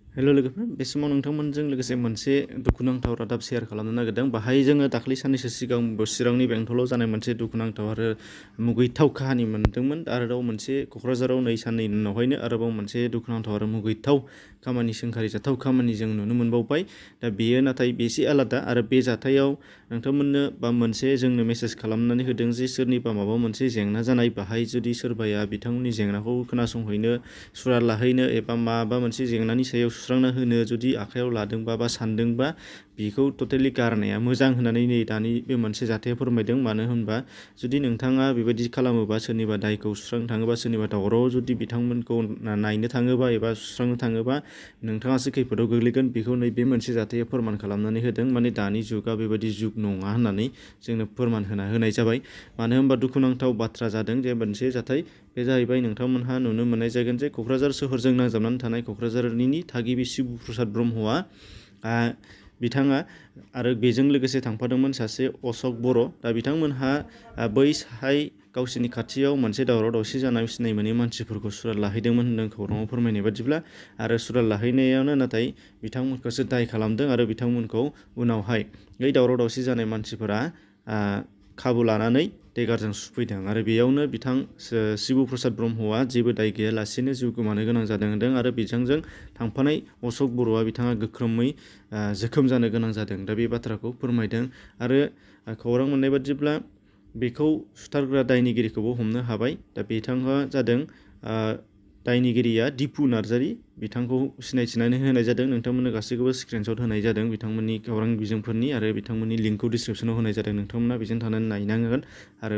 हेल' लोगोफोर, बे समाव नोंथांमोनजों लोगोसे मोनसे दुखुनांथाव रादाब शेयार खालामनो नागिरदों। बाहाय जोङो दाख्लै साननैसो सिगां चिरांनि बेंटलाव जानाय मोनसे दुखुनांथाव आरो मुगैथाव काहानि मोनदोंमोन। आरोबाव मोनसे क'क्राझाराव नै साननि उनावहायनो आरोबाव मोनसे दुखुनांथाव आरो मुगैथाव खामानि, सोंखारिजाथाव खामानि जों नुनो मोनबावबाय। दा बेयो नाथाय एसे आलादा, आरो बे जाथायाव नोंथांमोननो मोनसे जोंनो मेसेज खालामनानै होदों जे सोरनिबा माबा मोनसे जेंना जानाय, बाहाय जुदि सोरबाया बिथांमोननि जेंनाखौ खोनासंहैनो, सुराल लाहैनो एबा माबा मोनसे जेंनानि सायाव सुस्रांना होनो जुदि आखायाव लादोंबा बा सानदोंबा, बेखौ टटेलि गारनाया मोजां होननानै नै दानि बे मोनसे जाथाया फोरमायदों। मानो होनबा जुदि नोंथाङा बेबायदि खालामोबा, सोरनिबा दायखौ सुस्रांनो थाङोबा, सोरनिबा दावराव जुदि बिथांमोनखौ नायनो थाङोबा एबा सुस्रांनो थाङोबा, नोंथाङासो खैफोदाव गोग्लैगोन। बेखौ नैबे मोनसे जाथाया फोरमान खालामनानै होदों। माने दानि जुगा बेबायदि जुग नङा होननानै जोंनो फोरमान होनाय जाबाय। मानो होनबा दुखुनांथाव बाथ्रा जादों जे मोनसे जाथाय, बे जाहैबाय नोंथांमोनहा नुनो मोननाय जागोन जे क'क्राझार सोहोरजों नांजाबनानै थानाय क'क्राझारनि थागिबि शिबु प्रसाद ब्रह्मआ, बिथाङा आरो बेजों लोगोसे थांफादोंमोन सासे अशक बर'। दा बिथांमोनहा बैहाय गावसोरनि खाथियाव मोनसे दावराव दावसि जानाय सिनाय मोनै मानसिफोरखौ सुराल लाहैदोंमोन होनदों खौराङाव फोरमायनाय बादिब्ला। आरो सुराल लाहैनायावनो नाथाय बिथांमोनखौसो दाय खालामदों, आरो बिथांमोनखौ उनावहाय बै दावराव दावसि जानाय मानसिफोरा खाबु लानानै देगारजों सुफैदों। आरो बेयावनो बिथां शिबु प्रसाद ब्रह्मआ जेबो दाय गैयालासेनो जिउ गोमानो गोनां जादों होनदों। आरो बेजों थांफानाय अशक बर'आ, बिथाङा गोख्रोमै जोखोम जानो गोनां जादों। दा बे बाथ्राखौ फोरमायदों। आरो खौरां मोननाय बादिब्ला बेखौ सुथारग्रा दायनिगिरिखौबो हमनो हाबाय। दा बिथाङा जादों दायनिगिरिया दिपु नार्जारी। बिथांखौ सिनायथिनानै होनाय जादों। नोंथांमोननो गासैखौबो स्क्रिनशट होनाय जादों बिथांमोननि खौरां बिजोंफोरनि, आरो बिथांमोननि लिंकखौ डिसक्रिपसनाव होनाय जादों। नोंथांमोना बेजों थानानै नायनांगोन। आरो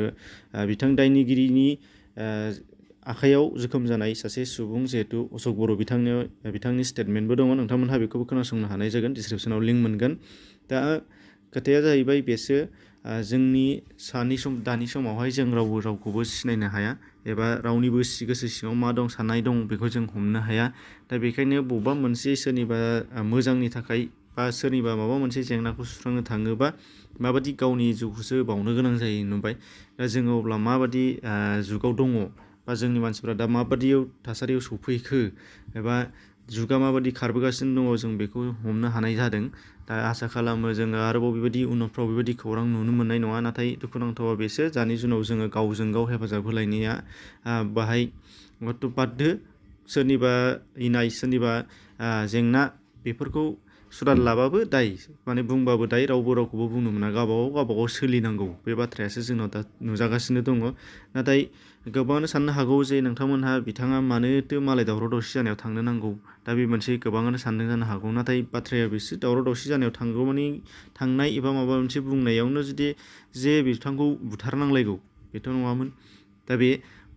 बिथां दायनिगिरिनि आखाइयाव जोखोम जानाय सासे सुबुं जिहेथु अशक बर', बिथांनि स्टेटमेन्टबो दङ। नोंथांमोनहा बेखौबो खोनासंनो हानाय जागोन, डिसक्रिपसनाव लिंक मोनगोन। दा खोथाया जाहैबाय बेसो, जोंनि दानि समावहाय जों रावबो रावखौबो सिनायनो हाया, एबा रावनिबो गोसो सिङाव मा दं, साननाय दं, बेखौ जों हमनो हाया। दा बेखायनो बबेबा मोनसे सोरनिबा मोजांनि थाखाय बा सोरनिबा माबा मोनसे जेंनाखौ सुस्रांनो थाङोबा माबादि गावनि जिउखौसो बावनो गोनां जायो नुबाय। दा जोङो अब्ला माबादि जुगाव दङ, बा जोंनि मानसिफ्रा दा माबादियाव थासारियाव सफैखो, एबा जुगा माबादि खारबोगासिनो दङ, जों बेखौ हमनो हानाय जादों। दा आसा खालामो जोङो आरोबाव बेबायदि उनफ्राव बेबायदि खौरां नुनो मोननाय नङा। नाथाय दुखुनांथावा बेसो, दानि जुनाव जोङो गावजों गाव हेफाजाब होलायनाया बाहाय बाददो। सोरनिबा इनाय, सोरनिबा जेंना, बेफोरखौ सुराल लाबाबो दाय, माने बुंबाबो दाय, रावबो रावखौबो बुंनो मोना। गावबागाव सोलिनांगौ, बे बाथ्रायासो जोंनाव दा नुजागासिनो दङ। नाथाय गोबाङानो साननो हागौ जे नोंथांमोनहा, बिथाङा मानोथो मालाय दावराव दावसि जानायाव थांनो नांगौ। दा बे मोनसे गोबाङानो सानदों जानो हागौ। नाथाय बाथ्राया बेसो, दावराव दावसि जानायाव थांगौमानि थांनाय एबा माबा मोनसे बुंनायावनो जुदि जे बिथांखौ बुथारनांलायगौ, बेथ' नङामोन। दा बे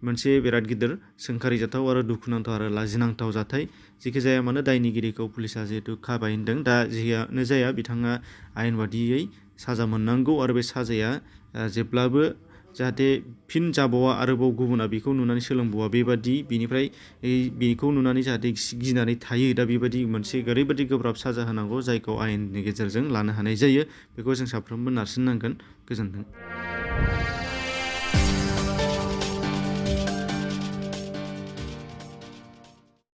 मोनसे बिराद गिदिर सोंखारिजाथाव आरो दुखुनांथाव आरो लाजिनांथाव जाथाय। जेखि जाया मानो दायनिगिरिखौ पुलिसा जिहेतु खाबाय होनदों। दा जियानो जाया, बिथाङा आयेन बादियै साजा मोननांगौ। आरो बे साजाया जेब्लाबो जाहाथे फिन जाबावा, आरोबाव गुबुना बेखौ नुनानै सोलोंबावा, बेबादि बेनिफ्राय बेखौ नुनानै जाहाथे गिनानै थायो। दा बेबायदि मोनसे ओरैबायदि गोब्राब साजा होनांगौ, जायखौ आयेननि गेजेरजों लानो हानाय जायो। बेखौ जों साफ्रोमबो नारसिननांगोन। गोजोन्थों।